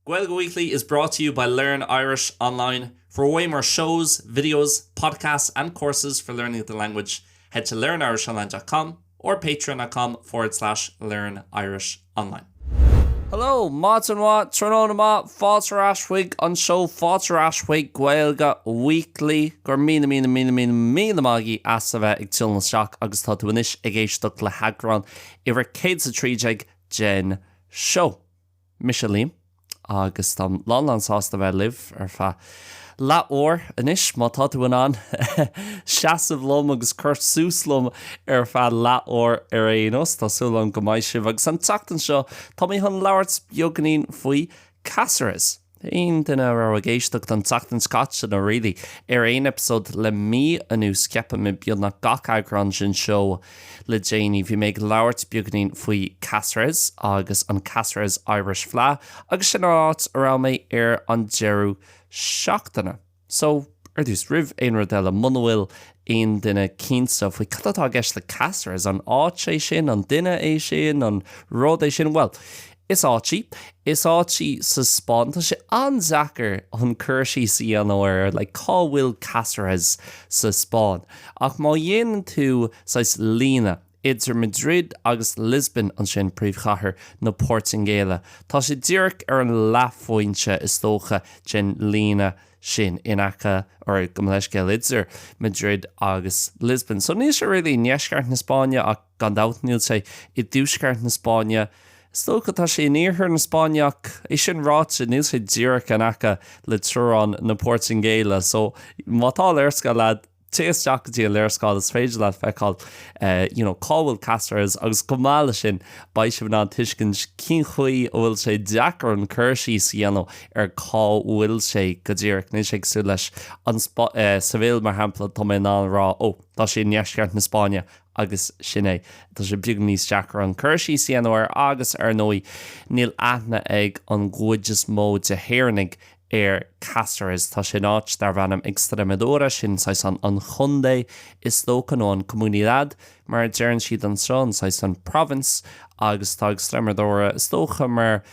Gaeilge Weekly is brought to you by Learn Irish Online. For way more shows, videos, podcasts and courses for learning the language, head to learnirishonline.com or patreon.com forward slash learn Irish online. Hello, Maidin mhaith, tráthnóna maith, fáilte ar ais chuig an seó Fáilte ar ais chuig Gaeilge Weekly. Go raibh míle míle míle míle míle maith agaibh as a bheith ag tiúnáil isteach agus tá tú anois ag éisteacht le heagrán uimhir 113 den seó. Mise Liam agus táim lán lán sásta bheith libh ar feadh leath uair anois, má tá tú in ann seasamh liom agus cur suas liom ar feadh leath uair ar aon nós. Tá súil agam go mbeidh sibh agus an tseachtain seo tá mé chun labhairt beagáinín faoi Cáceres. Aon duine a raibh ag éisteacht an tseachtain seo caite nó really ar aon episode le mí anuas ceapaim i beagnach gach eagrán den seó le déanaí bhí mé ag labhairt beagáinín faoi Cáceres agus an Cáceres Irish Fleadh agus sin an áit a raibh mé ar an deireadh seachtaine. So, ar dtús, roimh aon rud eile, muna bhfuil aon duine cinnte faoi cad atá i gceist le Cáceres, an áit é sin, an duine é sin, an rud é sin, bhuel, is áit í. Is áit í sa Spáinn. Tá sé an-deacair an cur síos a dhéanamh ar, like, cá bhfuil Cáceres sa Spáinn. Ach má dhéanann tú saghas líne idir Madrid agus Lisbon ansin, príomhchathair na Portaingéile. Tá sé díreach ar an leathphointe, is dócha, den líne sin, in aice, or gabh mo leithscéal, idir Madrid agus Lisbon. So níl sé really i ndeisceart na Spáinne ach gan dabht níl sé i dtuaisceart na Spáinne. Is dócha tá sé in iarthar na Spáinne ach é sin ráite níl sé díreach in aice le teorainn na Portaingéile. So má tá léarscáil agat, Téigh isteach go dtí an léarscáil, is féidir leat feiceáil you know cá bhfuil Cáceres agus chomh maith leis sin beidh sibh in ann tuiscint cén chaoi a bhfuil sé deacair an cur síos a dhéanamh ar cá bhfuil sé go díreach. Níl sé cosúil leis an Seville mar shampla, tá mé in ann a rá ó tá sé i ndeisceart na Spáinne agus sin é. Tá sé beagán níos deacra an cur síos a dhéanamh air agus ar ndóigh níl aithne ag an gcuid is mó de hÉireannaigh ar Cáceres. Tá sé in áit darb ainm Extremadura, sin saghas an an chontae is dócha, nó an comunidad mar a deireann siad anseo, an saghas an province, agus tá Extremadura is dócha mar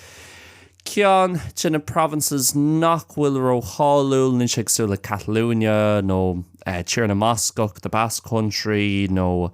ceann de na provinces nach bhfuil rócháiliúil, níl sé cosúil le Catalunya nó Tír na mBascach, the Basque Country, nó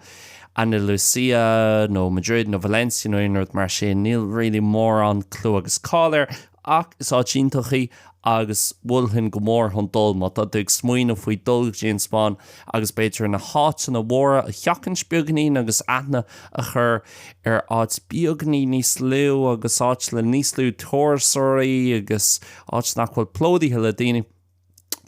Andalusia nó Madrid nó Valencia nó aon rud mar sin, níl really mórán clú agus cáil air. Ach is áit iontach í agus mholfainn go mór chun dul má tá tú ag smaoineamh faoi dul go dtí an Spáinn agus b'fhéidir na háiteanna mhóra a sheachaint beagáinín agus aithne a chur ar áit beagáinín níos lú agus áit le níos lú turasóirí agus áit nach bhfuil plódaithe le daoine.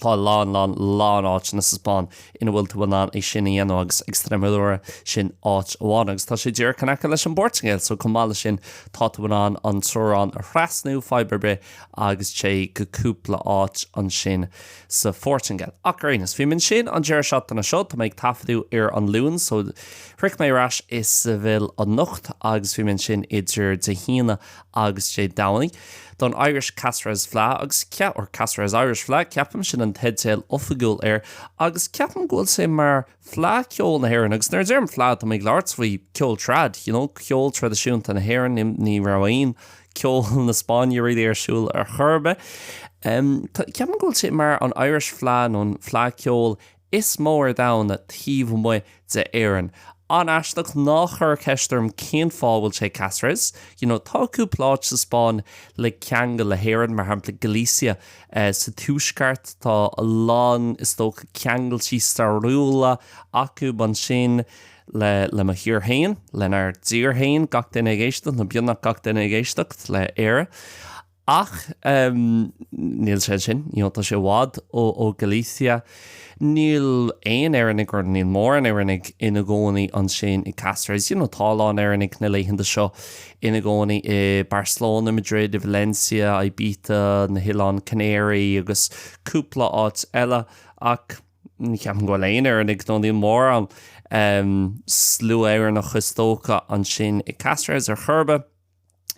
Tá a lán, lán, lán áiteanna sa Spáinn ina bhfuil tú in ann é sin a dhéanamh agus Extremadura, sin áit amháin agus tá sé díreach in aice leis an bPortaingéil so chomh maith leis sin tá tú in ann an teorainn a thrasnú, fadhb ar bith, agus téigh go cúpla áit ansin sa Phortaingéil. Ach ar aon nós, bhí mé ansin an deireadh seachtaine seo, tá mé ag taifeadadh ar an Luan so shroich mé ar ais i Seville anocht agus bhí mé ansin idir Dé hAoine agus Dé Domhnaigh don Irish Cáceres Fleadh agus or Cáceres Irish Fleadh, ceapaim sin an teideal oifigiúil air agus ceapaim go bhfuil sé mar Fleadh Ceoil na hÉireann agus nuair a deirim fleadh tá mé ag labhairt faoi ceol trad, you know, ceol traidisiúnta na hÉireann, ní raibh aon ceol na Spáinne really ar siúl ar chor ar bith. Ceapaim go bhfuil sé mar an Irish Fleadh nó an Fleadh Ceoil is mó ar domhan taobh amuigh de Éirinn. An-aisteach, ná cuir ceist orm cén fáth a bhfuil sé Cáceres. You know, tá cúpla áit sa Spáinn le ceangal le hÉirinn, mar shampla Galicia sa tuaisceart, tá a lán, is dócha, ceangailtí stairiúla acu ansin le le mo thír féin, lenár dtír féin, gach duine ag éisteacht, nó beagnach gach duine ag éisteacht, le Éire. Ach níl sé ansin, you know, tá sé i bhfad ó Galicia. Níl aon Éireannaigh, or níl mórán Éireannaigh ina gcónaí ansin i Cáceres. You know, tá a lán Éireannaigh na laethanta seo ina gcónaí i Barcelona, Madrid, i Valencia, Ibiza, na hOileáin Canary agus cúpla áit eile ach ní cheapaim go bhfuil aon Éireannaigh nó níl mórán slua Éireannach is dócha ansin i Cáceres ar chor ar bith.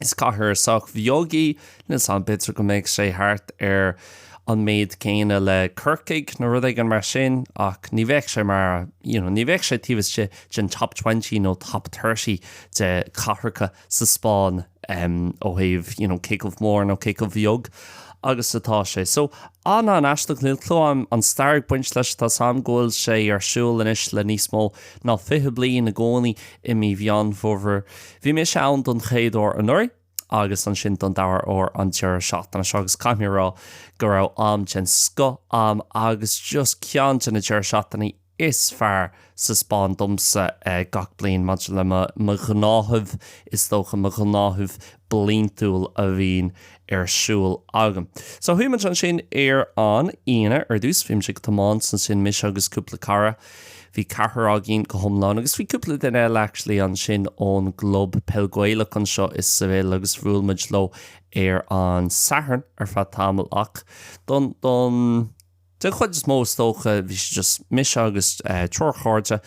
Is cathair sách bheag í, níl 's a'm, b'fhéidir go mbeadh sé thart ar an méid céanna le Corcaigh nó rud éigin mar sin ach ní bheadh sé mar, you know, ní bheadh sé taobh istigh den top twenty nó top thirty de chathracha sa Spáinn ó thaobh, you know, cé chomh mór nó cé chomh bheag agus atá sé. So, an-an-aisteach, níl clue a'm an stair ag baint leis, tá 's a'm go bhfuil sé ar siúl anois le níos mó ná 20 bliain i gcónaí i mí Mheán Fómhair. Bhí mise ann don chéad uair anuraidh agus ansin don dara huair an deireadh seachtaine seo agus caithfidh mé a rá go raibh am den scoth a'm agus just ceann de na deireadh seachtainí is fearr sa Spáinn domsa gach bliain maidir le mo mo ghnáthamh, is dócha, mo ghnáthamh bliantúil a bhíonn ar siúl agam. So chuaigh muid ansin ar an Aoine ar dtús, bhí muid ag tiomáint ansin, mise agus cúpla cara, bhí ceathrar againn go hiomlán agus bhí cúpla duine eile actually ansin ón gclub peil Gaelach anseo i Seville agus bhuail muid leo ar an Satharn ar feadh tamaill ach don don Den chuid is mó is dócha, bhí sé just mise agus triúr cairde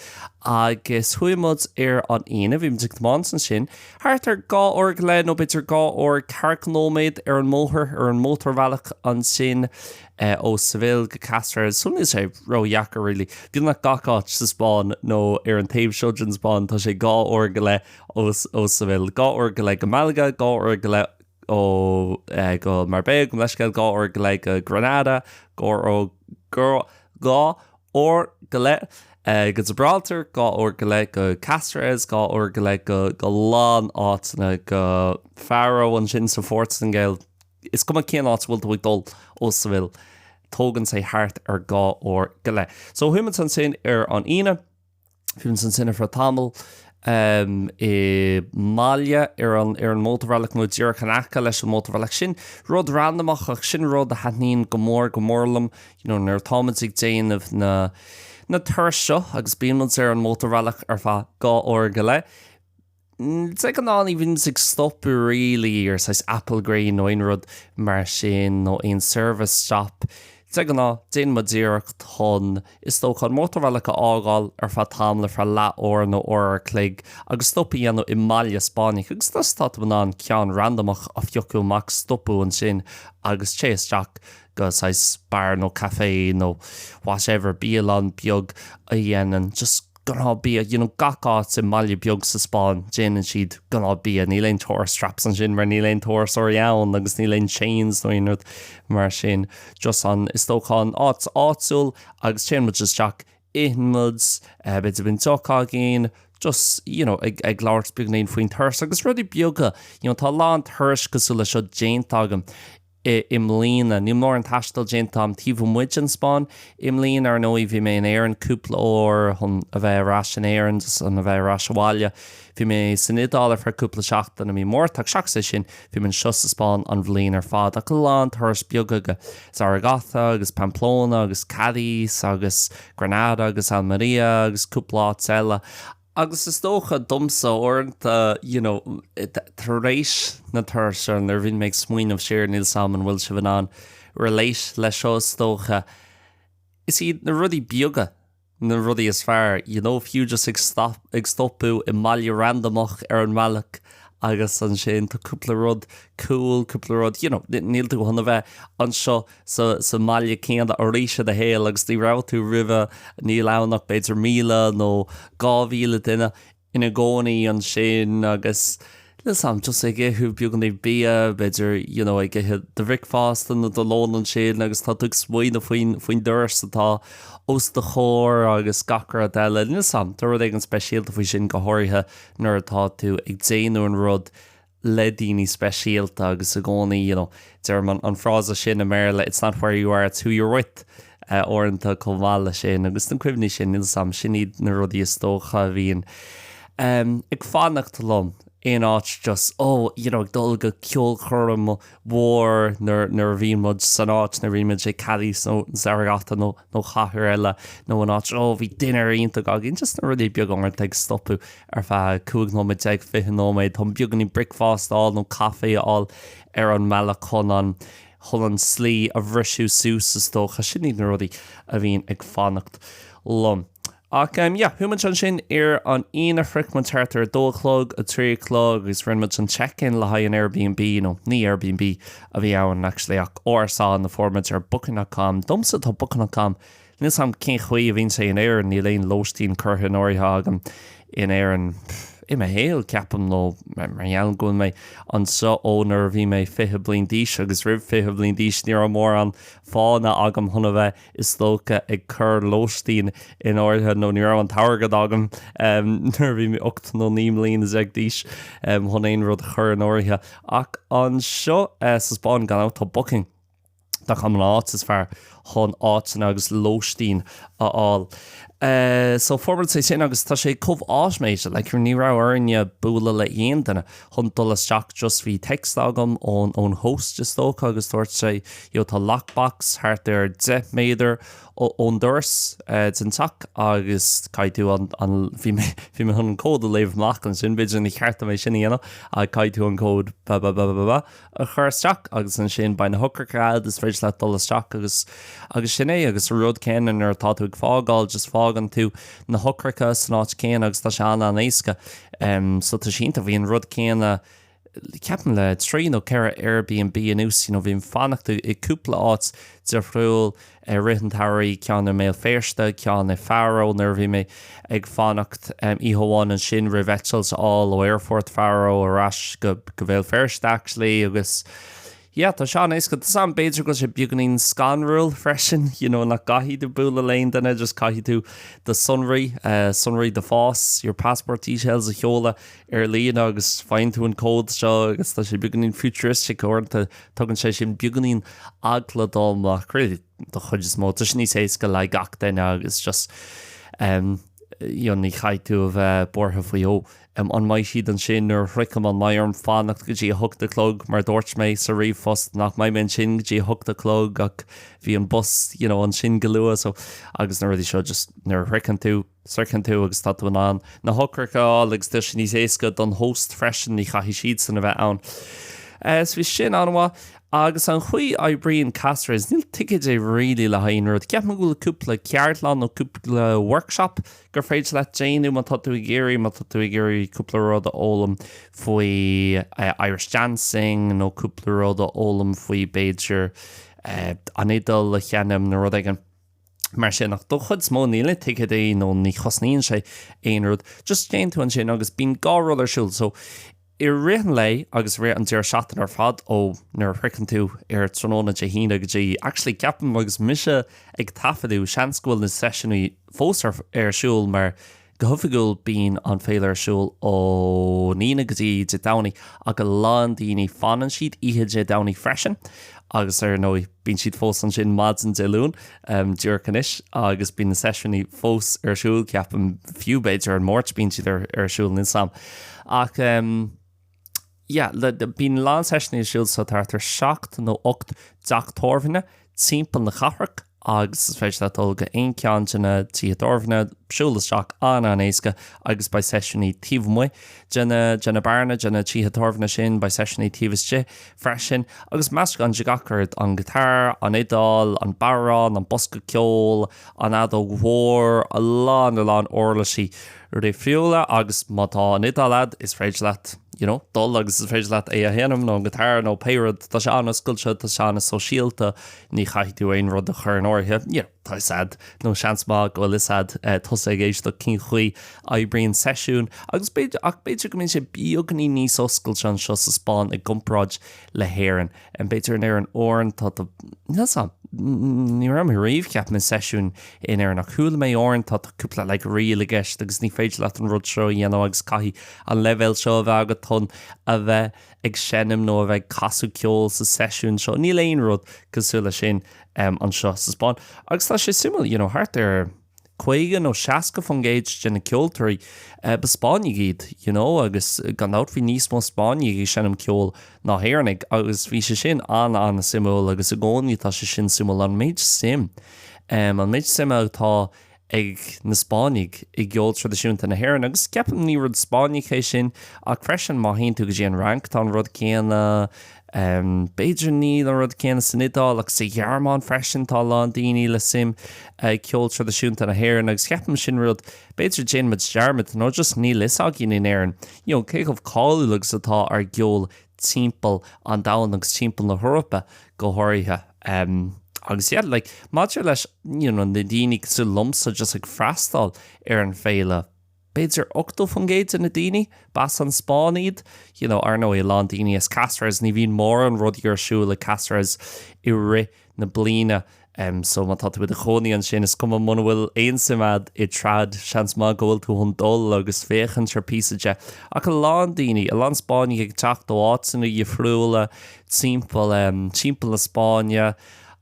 agus chuaigh muid ar an Aoine, bhí muid ag tiomáint ansin thart ar 2 uair go leith nó b'fhéidir 2 uair ceathracha nóiméad ar an mbóthar, ar an mótarbhealach ansin ó Seville go Cáceres. So níl sé ródheacair really. Beagnach gach áit sa Spáinn nó ar an taobh seo den Spáinn tá sé 2 uair go leith ó Seville, 2 uair go leith go Malaga, 2 uair go leith ó go Marbella, gabh mo leithscéal, 2 uair go leith go Granada, 2 uair go leith go Gibraltar, 2 uair go leith go Cáceres, 2 uair go leith go a lán áiteanna, go Faro ansin sa Phortaingéil. Is cuma cén áit a bhfuil tú ag dul ó Seville, tógann sé thart ar 2 uair go leith. So chuaigh muid ansin ar an Aoine. Bhí muid ansin ar feadh tamaill i mbaile ar an ar an mótarbhealach nó díreach in aice leis an mótarbhealach. Sin rud randamach ach sin rud a thaitníonn go mór go mór liom you know nuair atá muid ag déanamh na na turais seo agus bíonn muid ar an mótarbhealach ar feadh 2 uair go leith. De ghnáth ní bhíonn muid ag stopadh really ar saghas Applegreen nó aon rud mar sin nó aon service stop. De ghnáth déanann muid iarracht chun, is dócha, an mótarbhealach a fhágáil ar feadh tamaill, ar feadh leath uair nó uair ar chloig agus stop a dhéanamh i mbaile Spáinneach agus just tá tú in ann ceann randamach a phiocadh amach, stopadh ansin agus téigh isteach go saghas beár nó café nó whatever, bialann beag a dhéanann just gnáth bia, you know gach áit i mbaile beag sa Spáinn déanann siad gnáth bia, níl aon tourist traps ansin mar níl aon turasóirí ann agus níl aon chains nó aon rud mar sin, just an, is dócha an áit áitiúil agus téann muid isteach, itheann muid, b'fhéidir bíonn deoch againn, just you know ag ag labhairt beagáinín faoin turas agus rudaí beaga, you know tá a lán turais cosúil le seo déanta agam. i mbliana. Níl mórán taistil déanta agam taobh amuigh den Spáinn i mbliana, ar ndóigh. Bhí mé in Éirinn cúpla uair chun a bheith ar ais in Éirinn, just chun a bheith ar ais abhaile. Bhí mé san Iodáil ar feadh cúpla seachtain i mí Márta, ach seachas é sin, bhí mé anseo sa Spáinn an bhliain ar fad, ach a lán turais beaga go Zaragoza agus Pamplona agus Cádiz agus Granada agus Almería agus cúpla áit eile. Agus is dócha domsa uaireanta, you know, tar éis na turais seo, nuair a bhíonn mé ag smaoineamh siar, níl 's a'm an bhfuil sibh in ann relate leis seo is dócha, is iad na rudaí beaga na rudaí is fearr, you know, fiú just ag stop, ag stopadh i mbaile randamach ar an mbealach agus ansin tá cúpla rud cool, cúpla rud, you know, níl tú chun a bheith anseo sa sa mbaile céanna arís i do shaol agus ní raibh tú roimhe, níl ann ach b'fhéidir 1,000 nó 2,000 duine ina gcónaí ansin agus níl 's a'm, just ag ithe beagáinín bia, b'fhéidir you know ag ithe do bhricfeasta nó do lón ansin agus tá tú ag smaoineamh faoin faoin dturas atá os do chomhair agus gach rud eile, níl 's a'm, tá rud éigin speisialta faoi sin go háirithe nuair atá tú ag déanamh an rud le daoine speisialta agus i gcónaí, you know, deirim an, an frása sin i mBéarla, it's not where you are, it's who you're with, uaireanta chomh maith leis sin agus na cuimhní sin, níl 's a'm, sin iad na rudaí is dócha a bhíonn ag fanacht liom in áit just, oh, you know, ag dul go ceolchoirm mhór nuair, nuair a bhíonn muid san áit, nuair a bhíonn muid ag Cádiz nó Zaragoza nó, nó cathair eile nó in áit, oh, bhí dinnéar iontach againn, just na rudaí beaga uaireanta ag stopadh ar feadh 15 nóiméad, 20 nóiméad, chun beagáinín bricfeasta a fháil nó caife a fháil ar an mbealach chun an chun an slí a bhriseadh suas is dócha. Sin iad na rudaí a bhíonn ag fanacht liom. Ach yeah, chuaigh muid ansin ar an Aoine, shroich muid thart ar a dó a chlog, a trí a chlog agus rinne muid an check-in le haghaidh an Airbnb, nó ní Airbnb a bhí ann actually ach árasán a fuair muid ar Booking dot com. Domsa tá Booking dot com, níl 's a'm cén chaoi a bhíonn sé in Éirinn, níl aon lóistín curtha in áirithe agam in Éirinn i mo shaol, ceapaim, nó mar gheall go bhfuil mé anseo ó nuair a bhí mé 20 bliain d'aois agus roimh 20 bliain d'aois ní raibh mórán fáthanna agam chun a bheith is dócha, ag cur lóistín in áirithe nó ní raibh an t-airgead agam nuair a bhí mé 18 nó 19 mbliana d'aois chun aon rud a chur in áirithe. Ach anseo sa Spáinn, gan dabht, tá Booking dot com an áit is fearr chun áiteanna agus lóistín a fháil. So fuair muid é sin agus tá sé chomh automated, like ní raibh orainne bualadh le aon duine chun dul isteach, just bhí text agam ón ón host is dócha agus dúirt sé you know tá lockbox thart ar 10 méadar ón doras den teach agus caithfidh tú an an bhí mé bhí mé chun an cód a léamh amach ansin b'fhéidir níor cheart dom é sin a dhéanamh ach caithfidh tú an cód ba ba ba ba ba ba a chur isteach agus ansin beidh na heochracha agat, is féidir leat dul isteach agus agus sin é agus an rud céanna nuair atá tú ag fágáil just fágann tú na heochracha san áit céanna agus tá sé an-an-éasca. So tá sé iontach, bhí an rud céanna ceapaim le trí nó ceithre Airbnb anuas, you know bhí mé ag fanacht i cúpla áit difriúil i rith an tsamhraidh, ceann i mBéal Feirste, ceann i Faro nuair a bhí mé ag fanacht oíche amháin ansin roimh eitilt a fháil ó aerfort Faro ar ais go go Béal Feirste actually agus yeah tá sé an-éasca. Tá 's a'm b'fhéidir go bhfuil sé beagáinín scanrúil freisin you know nach gcaithfidh tú bualadh le aon duine just caithfidh tú do sonraí, sonraí do phas, your passport details a sheoladh ar líne agus faigheann tú an cód seo agus tá sé beagáinín futuristic uaireanta, tugann sé sin beagáinín eagla dom ach really don chuid is mó tá sé níos éasca le gach duine agus just um, you know, ní chaithfidh tú a bheith buartha faoi ó um, an mbeidh siad ansin nuair a shroichim an mbeidh orm fanacht go dtí a hocht a chlog mar dúirt mé sa ríomhphost nach mbeidh mé ansin go dtí a hocht a chlog ach bhí an bus you know, ansin go luath so agus na rudaí seo just nuair a shroicheann tú Sroicheann tú agus tá tú in ann na heochracha a fháil agus tá sé níos éasca don host freisin, ní chaithfidh siadsan a bheith ann. So bhí sin an-mhaith. Agus an chaoi a oibríonn Cáceres, níl ticéid really le haghaidh aon rud. Ceapaim go bhfuil cúpla ceardlann nó cúpla workshop gur féidir leat déanamh má tá tú ag iarraidh, má tá tú ag iarraidh cúpla rud a fhoghlaim faoi Irish dancing nó cúpla rud a fhoghlaim faoi b'fhéidir an fhidil a sheinm nó rud éigin. Mar sin, ach don chuid is mó níl aon ticéadaí nó ní chosnaíonn sé aon rud, just téann tú ansin agus bíonn dhá rud ar siúl. So, i rith an lae agus i rith an deireadh seachtaine ar fad ó nuair a shroicheann tú ar tráthnóna Dé hAoine go dtí, actually ceapaim agus mise ag taifeadadh, seans go bhfuil na seisiúnaí fós ar ar siúl mar Go hoifigiúil bíonn an féile ar siúl ón Aoine go dtí Dé Domhnaigh ach a lán daoine fanann siad oíche Dé Domhnaigh freisin agus ar ndóigh bíonn siad fós ansin maidin Dé Luain díreach anois agus bíonn na seisiúnaí fós ar siúl ceapaim fiú b'fhéidir ar an Máirt bíonn siad ar ar siúl níl 's a'm ach yeah le bíonn a lán seisiúnaí ar siúl so thart ar 7 nó 8 dteach tábhairne timpeall na cathrach agus is féidir leat dul go aon cheann de na tithe tábhairne, siúl isteach an-an-éasca agus beidh seisiúnaí taobh amuigh de na de na beáranna, de na tithe tábhairne sin, beidh seisiúnaí taobh istigh freisin agus meascán de gach rud, an guitar, an fhidil, an bodhrán, an bosca ceoil, an fheadóg mhór, a lán a lán uirlisí difriúla agus má tá an fhidil a'd is féidir leat you know, dul agus is féidir leat é a sheinm nó an guitar nó pé rud, tá sé an-oscailte, tá sé an-sóisialta. Ní chaithfidh tú aon rud a chur in áirithe, you know, tá 'fhios a'd, nó seans maith go bhfuil 'fhios a'd tusa ag éisteacht cén chaoi a oibríonn seisiún, agus b'fhéidir, ach b'fhéidir go mbíonn sé beagáinín níos oscailte anseo sa Spáinn i gcomparáid le hÉirinn. B'fhéidir in Éirinn uaireanta tá, níl 'fhios a'm, ní raibh mé riamh, ceapaim, i seisiún in Éirinn ach chuala mé uaireanta tá cúpla like riail i gceist agus ní féidir leat an rud seo a dhéanamh agus caithfidh an leibhéal seo a bheith agat chun a bheith ag seinm nó a bheith ag casadh ceoil sa seisiún seo. Níl aon rud cosúil leis sin anseo sa Spáinn. Agus tá sé suimiúil, you know, thart ar 50 nó 60% de na ceoltóirí ba Spáinnigh iad, you know, agus gan dabht bhí níos mó Spáinnigh ag seinm ceoil ná hÉireannaigh agus bhí sé sin an-an-suimiúil agus i gcónaí tá sé sin suimiúil, an méid suim, an méid suime atá ag na Spáinnigh i gceol traidisiúnta na hÉireann agus ceapaim ní rud Spáinneach é sin ach freisin má théann tú go dtí an Fhrainc tá an rud céanna. B'fhéidir níl an rud céanna san Iodáil ach sa Ghearmáin freisin tá a lán daoine le suim i gceol traidisiúnta na hÉireann agus ceapaim sin rud b'fhéidir déanaimid dearmad nó just níl fhios againn in Éirinn you know cé chomh cáiliúil agus atá ár gceol timpeall an domhain agus timpeall na hEorpa go háirithe. Agus yeah like maidir leis you know na daoine cosúil liomsa just ag freastal ar an féile, b'fhéidir 80% de na daoine, b'as an Spáinn iad. You know, ar ndóigh, a lán daoine as Cáceres, ní bhíonn mórán rudaí ar siúl i Cáceres i rith na bliana. So má tá tú i do chónaí ansin, is cuma muna bhfuil aon suim a'd i trad, seans maith go bhfuil tú chun dul agus féachaint ar píosa de. Ach a lán daoine, a lán Spáinnigh ag teacht ó áiteanna dhifriúla timpeall, timpeall na Spáinne,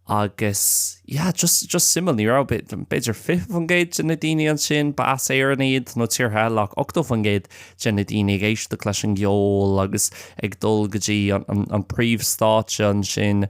Agus yeah, just, just suimiúil, ní raibh, b'fhéidir 20% de na daoine ansin, ba as Éirinn iad nó tíortha eile ach 80% de na daoine ag éisteacht leis an gceol agus ag dul go dtí an, an, an príomhstáitse ansin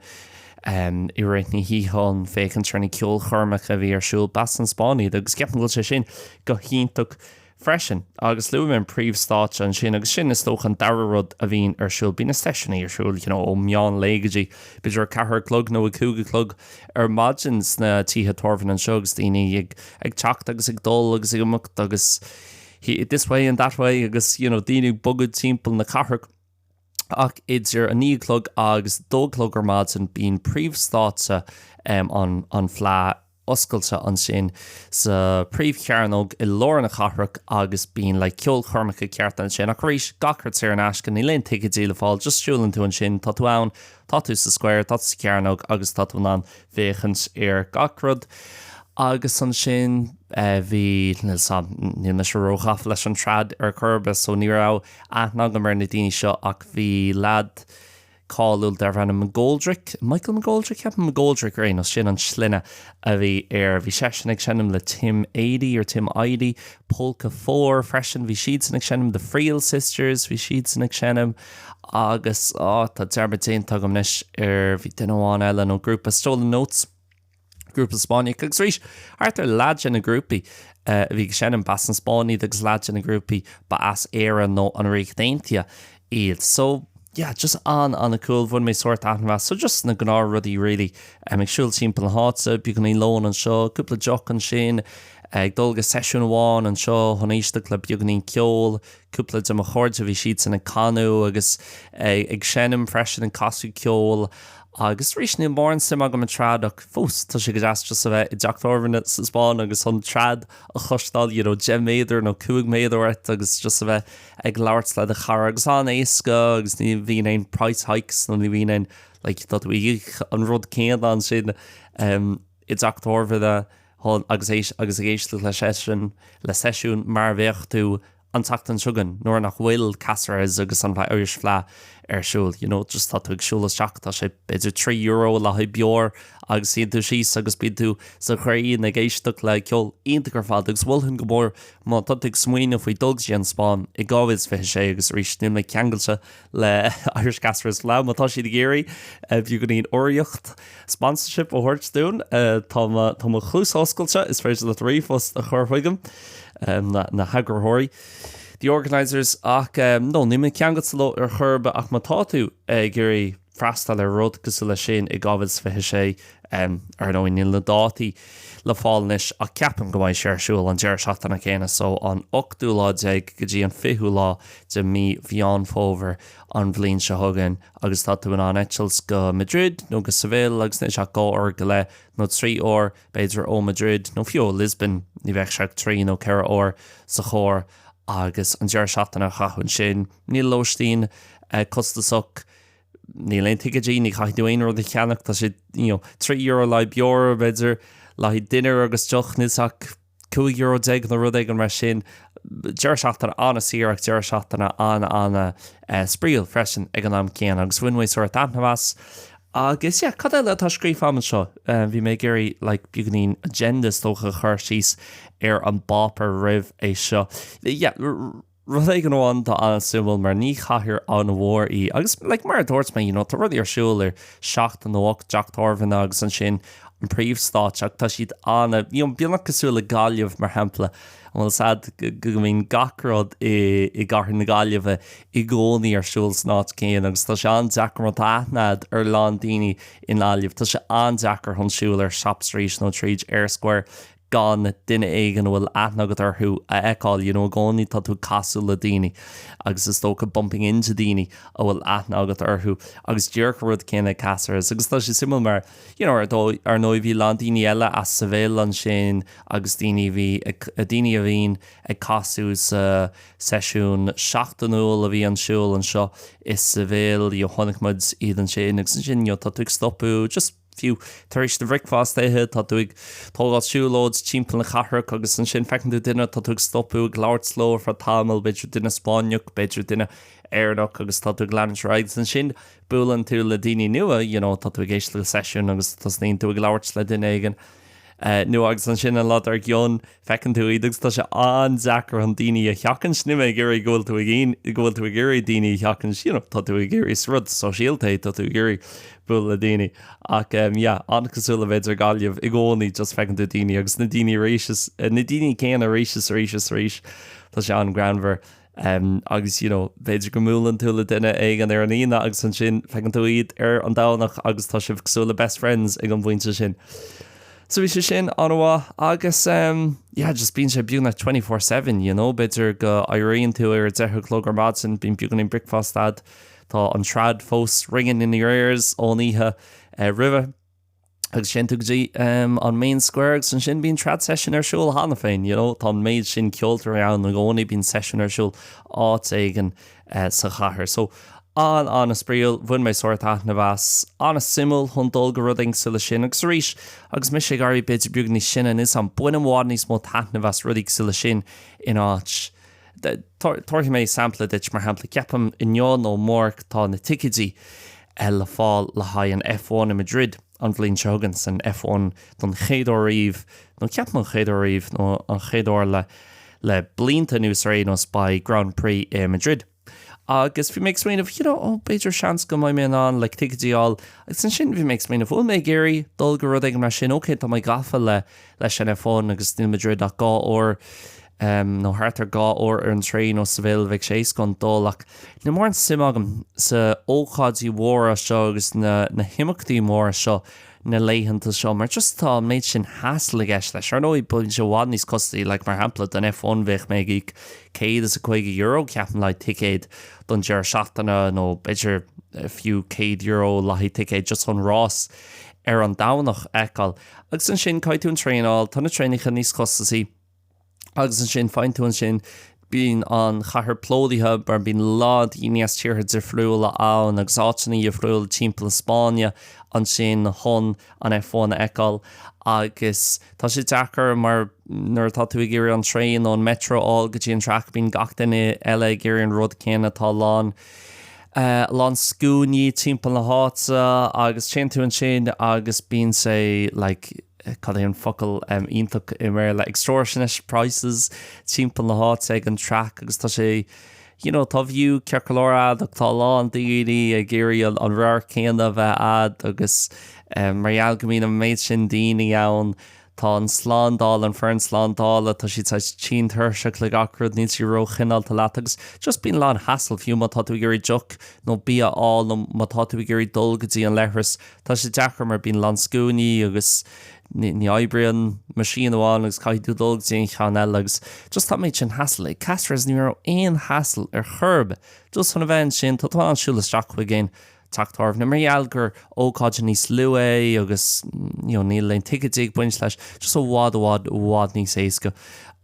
um, i rith na hoíche chun féachaint ar na ceolchoirmeacha a bhí ar siúl, b'as an Spáinn iad agus ceapaim go bhfuil sé sin go hiontach freisin. Agus luaigh mé an príomhstáitse ansin agus sin is dócha an dara rud a bhíonn ar siúl. Bíonn na seisiúin ar siúl you know ó meán lae go dtí b'fhéidir a ceathair a chlog nó a cúig a chlog ar maidin sna tithe tábhairne anseo agus daoine ag ag teacht agus ag dul agus ag imeacht agus this way and that way agus you know daoine ag bogadh timpeall na cathrach. Ach idir a naoi a chlog agus a dó a chlog ar maidin bíonn príomhstáitse an an Fleadh oscailte ansin sa príomhchearnóg i lár na cathrach agus bíonn like ceolchoirmeacha cearta ansin. Ach arís, gach rud saor in aisce, níl aon ticéidí le fáil, just siúlann tú ansin, tá tú ann, tá tú sa square, tá tú sa chearnóg agus tá tú in ann féachaint ar gach rud. Agus ansin bhí, níl 's a'm, níl mise róghafa leis an trad ar chor ar bith so ní raibh aithne agam ar na daoine seo ach bhí leaid cáiliúil darbh ainm McGoldrick, Michael McGoldrick, ceapaim McGoldrick ar aon nós, sin an sloinne a bhí air. Bhí seisean ag seinm le Tim Edey or Tim Edey, Polka 4 freisin, bhí siadsan ag seinm, The Friel Sisters, bhí siadsan ag seinm agus, á, tá dearmad déanta agam anois ar, bhí duine amháin eile nó grúpa, Stolen Notes. grúpa Spáinneach agus arís thart ar leath de na grúpaí a bhí ag seinm b'as an Spáinn iad agus leath de na grúpaí ba as Éire nó an Ríocht Aontaithe iad. So yeah, just an-an-cool, bhain mé sórt taitneamh as. So just na gnáth rudaí really. Um, ag siúl timpeall na háite, beagáinín lóin anseo, cúpla deoch ansin, ag dul go seisiún amháin anseo chun éisteacht le beagáinín ceoil, Cúpla de mo chairde, bhí siadsan ag canadh agus ag seinm freisin, ag casadh ceoil agus arís níl mórán suim agam i trad ach fós tá sé go deas just a bheith i dteach tábhairne sa Spáinn agus an trad a chloisteáil you know 10 méadar nó 5 méadar uait agus just a bheith ag labhairt le do chara agus an-éasca agus ní bhíonn aon price hikes nó ní bhíonn aon like tá tú ag íoc an rud céanna ansin um, i dteach tábhairne agus agus ag éisteacht le seisiún le seisiún mar a bheadh tú an tseachtain seo chugainn nuair nach bhfuil Cáceres agus an Irish Fleadh ar siúl, you know, just tá tú ag siúl isteach, tá sé b'fhéidir €3 le haghaidh beoir agus suíonn tú síos agus bíonn tú sa ghrian ag éisteacht le ceol iontach ar fad agus mholfainn go mór má tá tú ag smaoineamh faoi dul go dtí an Spáinn i 2026 agus arís níl mé ceangailte le Irish Cáceres Fleadh má tá siad ag iarraidh beagáinín urraíocht sponsorship a thabhairt dúinn. Tá mo chluasa oscailte, is féidir leat ríomhphost a chur chuigam, na heagraitheoirí, the organisers, ach no, níl mé ceangailte leo ar chor ar bith ach má tá tú ag iarraidh freastal ar rud cosúil leis sin i 2026, ar ndóigh níl na dátaí le fáil anois ach ceapaim go mbeidh sé ar siúl an deireadh seachtaine céanna, so an ochtú lá déag go dtí an fichiú lá de mí Mheán Fómhair an bhliain seo chugainn. agus tá tú in ann eitilt go Madrid nó go Seville agus níl sé ach dhá uair go leith nó 3 uair b'fhéidir ó Madrid nó fiú ó Lisbon, ní bheadh sé ach trí nó ceithre uair sa charr agus an deireadh seachtaine a chaitheamh ansin. Níl lóistín costasach, níl aon ticéidí, ní chaithfidh tú aon rud a cheannach, tá sé you know €3 le haghaidh beoir b'fhéidir, le haghaidh dinnéar agus deoch níl sé ach €15 nó rud éigin mar sin. Deireadh seachtaine an-saor ach deireadh seachtaine an-an-spraíúil freisin ag an am céanna agus bhain mé sórt taitneamh as. Agus yeah, cad eile atá scríofa agam anseo? Bhí mé ag iarraidh like beagáinín agenda is dócha a chur síos ar an bpáipéar roimh é seo. Yeah, Rud éigin amháin atá an-suimiúil mar ní chathair an-mhór í agus like mar a dúirt mé you know tá rudaí ar siúl ar seacht nó 8 dteach tábhairne agus ansin an príomhstáitse ach tá siad ana, you know, beagnach cosúil le Gaillimh mar shampla, an bhfuil 's a'd go mbíonn gach rud i i gcathair na Gaillimhe i gcónaí ar siúl san áit céanna agus tá sé an-deacair má tá aithne a'd ar a lán daoine i nGaillimh, tá sé an-deacair chun siúl ar Shop Street nó tríd Eyre Square gan duine éigin a bhfuil aithne agat orthu a fheiceáil, you know, i gcónaí tá tú ag casadh le daoine agus is dócha bumping into daoine a bhfuil aithne agat orthu agus díreach an rud céanna i Cáceres agus tá sé suimiúil mar, you know, ar dóigh, ar ndóigh bhí a lán daoine eile as Seville ansin agus daoine a bhí ag, daoine a bhíonn ag casadh sa seisiún seachtainiúil a bhí ar siúl anseo i Seville, you know, chonaic muid iad ansin agus ansin, you know, tá tú ag stopadh just Fiú tar éis do bhricfeasta a ithe, tá tú ag tógáil siúlóid timpeall na cathrach agus ansin feiceann tú duine, tá tú ag stopadh, ag labhairt leo ar feadh tamaill, b'fhéidir duine Spáinneach, b'fhéidir duine Éireannach agus tá tú ag leanúint ar aghaidh agus ansin buaileann tú le daoine nua, you know, tá tú ag éisteacht le seisiún agus tosnaíonn tú ag labhairt le duine éigin nua agus ansin an lá dár gcionn feiceann tú iad agus tá sé an-deacair chun daoine a sheachaint, níl mé ag iarraidh go bhfuil tú ag go bhfuil tú ag iarraidh daoine a sheachaint, you know, tá tú ag iarraidh is rud sóisialta é, tá tú ag iarraidh bualadh le daoine ach um, yeah, an-chosúil le b'fhéidir Gaillimh i gcónaí just feiceann tú daoine agus na daoine arís is na daoine céanna arís is arís is arís tá sé an-ghreannmhar. Um, agus you know, b'fhéidir go mbuaileann tú le duine éigin ar an Aoine agus ansin feiceann tú iad ar an Domhnach agus tá sibh cosúil le best friends ag an bpointe sin. So bhí sé sin an-mhaith agus um, yeah, just bíonn sé beagnach 24/7, you know, b'fhéidir go éiríonn tú ar a 10 a chlog ar maidin, bíonn beagáinín bricfeasta a'd, tá an trad fós ringing in your ears ón oíche uh, roimhe. agus téann tú go dtí an main square agus ansin bíonn trad session ar siúl cheana féin, you know, tá an méid sin ceoltóirí ann i gcónaí, bíonn seisiún ar siúl áit éigin sa chathair. So, an-an-spraíúil, bhain mé sórt taitneamh as, an-suimiúil chun dul go rud éigin cosúil le sin agus arís agus mise ag éirí b'fhéidir beag níos sine níl 's a'm, bainim i bhfad níos mó taitneamh as rudaí cosúil le sin in áit Tabharfaidh mé sampla duit, mar shampla, ceapaim inniu nó amárach tá na ticéidí le fáil le haghaidh an F1 i Madrid an bhliain seo chugainn, san F1 don chéad uair riamh, nó ceapaim an chéad uair riamh nó an chéad uair le le blianta anuas ar aon nós, beidh Grand Prix i Madrid. Agus bhí mé ag smaoineamh, you know, oh, b'fhéidir seans go mbeidh mé in ann like ticéidí a fháil. Agus ansin bhí mé ag smaoineamh, bhfuil mé ag iarraidh dul go rud éigin mar sin, ok, tá mé gafa le leis an F1 agus níl Madrid ach 2 uair nó thart ar 2 uair ar an traein ó Seville, bheadh sé éasca chun dul ach níl mórán suim agam sa ócáidí mhóra seo agus na na himeachtaí móra seo na laethanta seo mar just tá an méid sin hassle i gceist leis. Ar ndóigh bíonn sé i bhfad níos costaí, like mar shampla don F1 bheadh mé ag íoc €150 ceapaim le haghaidh ticéad don deireadh seachtaine nó b'fhéidir fiú €100 le haghaidh ticéad just chun rás ar an Domhnach a fheiceáil. Agus ansin caithfidh tú an traein a fháil, tá na traenacha níos costasaí agus ansin faigheann tú ansin bíonn an chathair plódaithe mar bíonn a lán daoine as tíortha difriúla ann agus áiteanna difriúla timpeall na Spáinne ansin chun an F1 a fheiceáil agus tá sé deacair mar nuair atá tú ag iarraidh an traein nó an metro a fháil go dtí an traic bíonn gach duine eile ag iarraidh an rud céanna tá a lán a lán scuainí timpeall na háite agus téann tú ansin agus bíonn sé like cad é an focal iontach i mBéarla extortionate prices timpeall na háite ag an traic agus tá sé you know tá view ceart go leor a'd ach tá a lán daoine ag iarraidh an radharc céanna a bheith a'd agus mar gheall go mbíonn an méid sin daoine ann Tá an slándáil, an foireann slándála, tá siad saghas tinn tuirseach le gach rud, níl siad róchineálta leat agus just bíonn a lán hassle fiú má tá tú ag iarraidh deoch nó bia a fháil nó má tá tú ag iarraidh dul go dtí an leithreas, tá sé deacair mar bíonn a lán scuainí agus ní oibríonn machine amháin agus caithfidh tú dul go dtí an cheann eile agus just tá an méid sin hassle. I Cáceres ní raibh aon hassle ar chor ar bith. Just chun a bheith ansin, tá tú in ann siúl isteach chuig aon teach tábhairne mar gheall gur ócáid níos lú é agus you know níl aon ticéidí ag baint leis, just i bhfad i bhfad i bhfad níos éasca.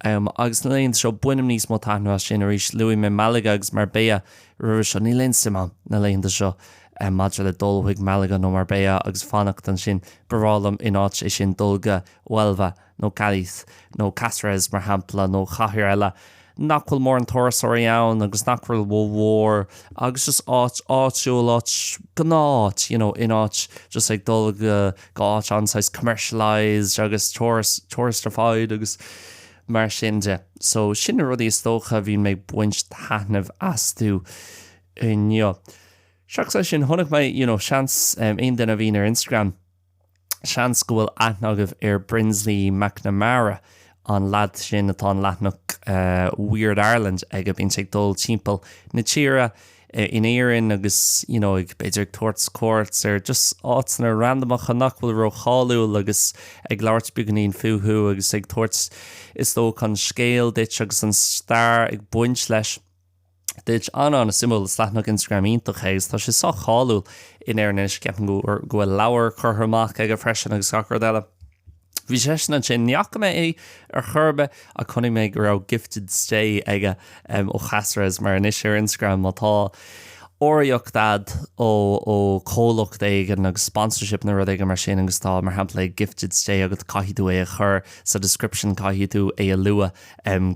Um, agus na laethanta seo bainim níos mó taitneamh as sin arís, luaigh mé Malaga agus Marbella roimhe seo, níl aon suim agam na laethanta seo um, maidir le dul chuig Malaga nó Marbella agus fanacht ansin, ba bhreá liom in áit é sin dul go Huelva nó Cádiz nó Cáceres mar shampla nó cathair eile nach bhfuil mórán turasóirí ann agus nach bhfuil rómhór agus just áit áitiúil, áit, gnáth-áit, you know, in áit just ag dul go go áit an-saghas commercialised agus tourist, touristified agus mar sin de. So sin na rudaí is dócha a bhíonn mé ag baint taitneamh astu inniu. Seachas é sin, chonaic mé, you know, seans, aon duine a bhíonn ar Instagram. Seans go bhfuil aithne agaibh ar Brinsley McNamara, an leaid sin atá an leathanach Weird Ireland aige, bíonn sé ag dul timpeall na tíre in Éirinn agus you know ag b'fhéidir ag tabhairt cuairt ar just áiteanna randamacha nach bhfuil rócháiliúil agus ag labhairt beagáinín fúthu agus ag tabhairt is dócha an scéal duit agus an stair ag baint leis. duit. An-an-suimiúil, is leathanach Instagram iontach é agus tá sé sách cáiliúil in Éirinn anois, ceapaim go bhfuil leabhar curtha amach aige freisin agus gach rud eile. Bhí seisean ansin, ní fhaca mé é ar chor ar bith ach chonaic mé go raibh gifted stay aige ó Cáceres mar anois ar Instagram má tá urraíocht a'd ó ó chomhlacht éigin agus sponsorship nó rud éigin mar sin agus tá mar shampla gifted stay agat caithfidh tú é a chur sa description caithfidh tú é a lua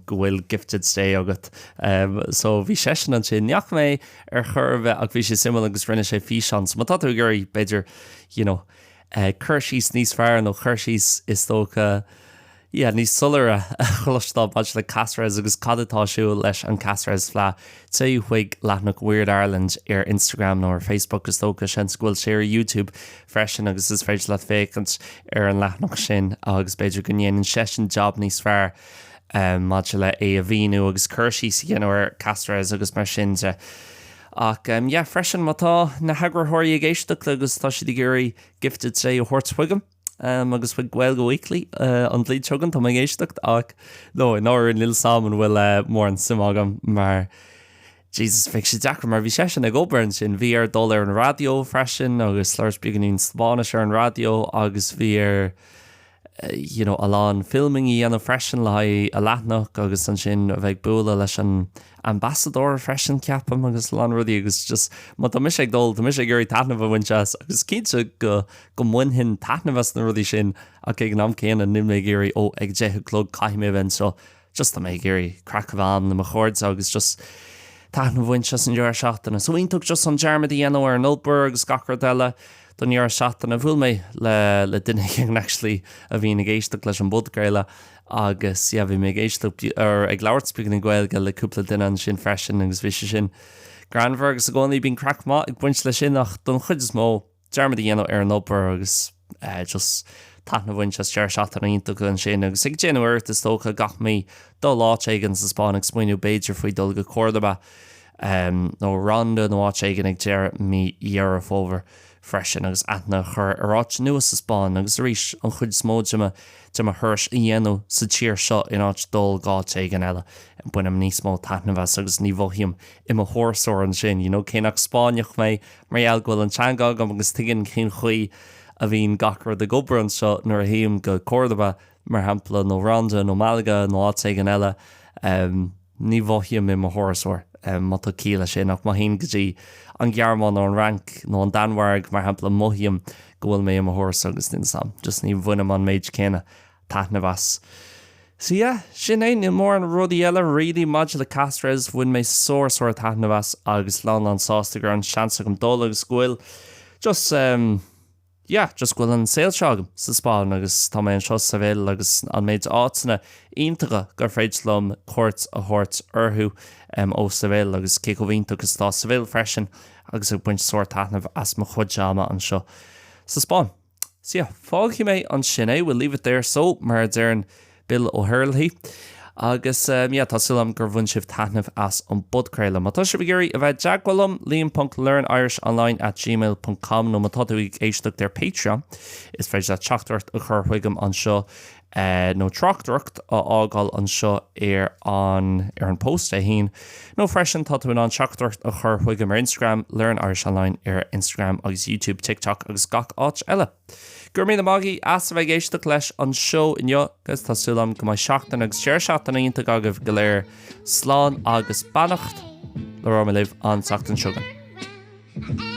go bhfuil gifted stay agat. So bhí seisean ansin, ní fhaca mé ar chor ar bith ach bhí sé suimiúil agus rinne sé físeán. So má tá tú ag iarraidh b'fhéidir you know cur síos níos fearr nó cur síos is dócha yeah níos soiléire a chloisteáil maidir le Cáceres agus cad atá ar siúl leis an Cáceres Fleadh, téigh chuig leathanach Weird Ireland ar Instagram nó ar Facebook is dócha, seans go bhfuil sé ar YouTube freisin agus is féidir leat féachaint ar an leathanach sin agus b'fhéidir go ndéanann seisean jab níos fearr maidir le é a mhíniú agus cur síos a dhéanamh ar Cáceres agus mar sin de. Ach yeah, freisin má tá na heagraitheoirí ag éisteacht agus tá siad ag iarraidh gifted stay a thabhairt chuigam agus chuig Gaeilge Weekly an bhliain seo chugainn, tá mé ag éisteacht ach no, i ndáiríre níl 'fhios a'm an bhfuil mórán suim agam mar Jesus, bheadh sé deacair mar bhí seisean ag obair ansin, bhí air dul ar an raidió freisin agus labhairt beagáinín Spáinnis ar an raidió agus bhí air you know a lán filming a dhéanamh freisin le haghaidh a leathanach agus ansin a bheith ag bualadh leis an ambasadóir freisin ceapaim agus a lán rudaí agus just má tá mise ag dul, tá mise ag iarraidh taitneamh a bhaint as agus cinnte go go mbainfinn taitneamh as na rudaí sin ach ag an am céanna níl mé ag iarraidh ó ag deich a chlog caithfidh mé a bheith anseo just tá mé ag iarraidh craic a bheith a'm le mo chairde agus just taitneamh a bhaint as an deireadh seachtaine. So iontach just an dearmad a dhéanamh ar an obair agus gach rud eile don deireadh seachtaine. Bhuail mé le le duine éigin actually a bhíonn ag éisteacht leis an bpodchraoladh agus yeah bhí mé ag éisteacht or ag labhairt beagáinín Gaeilge le cúpla duine ansin freisin agus bhí sé sin greannmhar agus i gcónaí bíonn craic maith ag baint leis sin ach don chuid is mó dearmad a dhéanamh ar an obair agus just taitneamh a bhaint as deireadh seachtaine iontach ansin agus ag déanamh iarracht is dócha gach mí dul áit éigin sa Spáinn ag smaoineamh b'fhéidir faoi dul go Córdoba nó Ronda nó áit éigin ag deireadh mí Dheireadh Fómhair freisin agus aithne a chur ar áit nua sa Spáinn agus arís an chuid is mó de mo de mo thurais a dhéanamh sa tír seo in áit dul go áit éigin eile. Bainim níos mó taitneamh as agus ní mhothaím i mo thurasóir ansin, you know, cé nach Spáinneach mé Mar gheall go bhfuil an teanga agam agus tuigeann cén chaoi a bhíonn gach rud ag obair anseo nuair a théim go Córdoba, mar shampla, nó Ronda nó Malaga nó áit éigin eile, ní mhothaím i mo thurasóir, má tá ciall leis sin. Ach má théim go dtí an Ghearmáin nó an Fhrainc nó an Danmhairg, mar shampla, mothaím go bhfuil mé i mo thurasóir agus níl 'fhios a'm, just ní bhainim an méid céanna taitneamh as. So yeah, sin é, níl mórán rudaí eile really maidir le Cáceres, bhain mé sár sár taitneamh as agus lán lán sásta go raibh an seans agam dul agus go bhfuil just um yeah, just go bhfuil an saol seo agam sa Spáinn agus tá mé anseo sa Seville agus an méid áiteanna iontacha gur féidir liom cuairt a thabhairt orthu um ó Seville agus cé chomh iontach is atá Seville freisin agus ag baint sórt taitneamh as mo chuid ama anseo sa Spáinn. So yeah, fágfaidh mé ansin é, we'll leave it there so, mar a deireann Bill O'Herlihy. Agus yeah, tá súil agam gur bhain sibh taitneamh as an bpodchraoladh. Má tá sibh ag iarraidh a bheith i dteagmháil liom, liam ponc learnirishonline at gmail ponc com nó má tá tú ag éisteacht ar Patreon, is féidir leat teachtaireacht a chur chuigam anseo nó tráchtaireacht a fhágáil anseo ar an ar an post é féin, nó freisin tá tú in ann teachtaireacht a chur chuigam ar Instagram, Learn Irish Online ar Instagram agus YouTube, TikTok agus gach áit eile. Go raibh míle maith agaibh as a bheith ag éisteacht leis an seó inniu agus tá súil agam go mbeidh seachtain agus deireadh seachtaine iontach agaibh go léir. Slán agus beannacht. Labhróidh mé libh an tseachtain seo chugainn.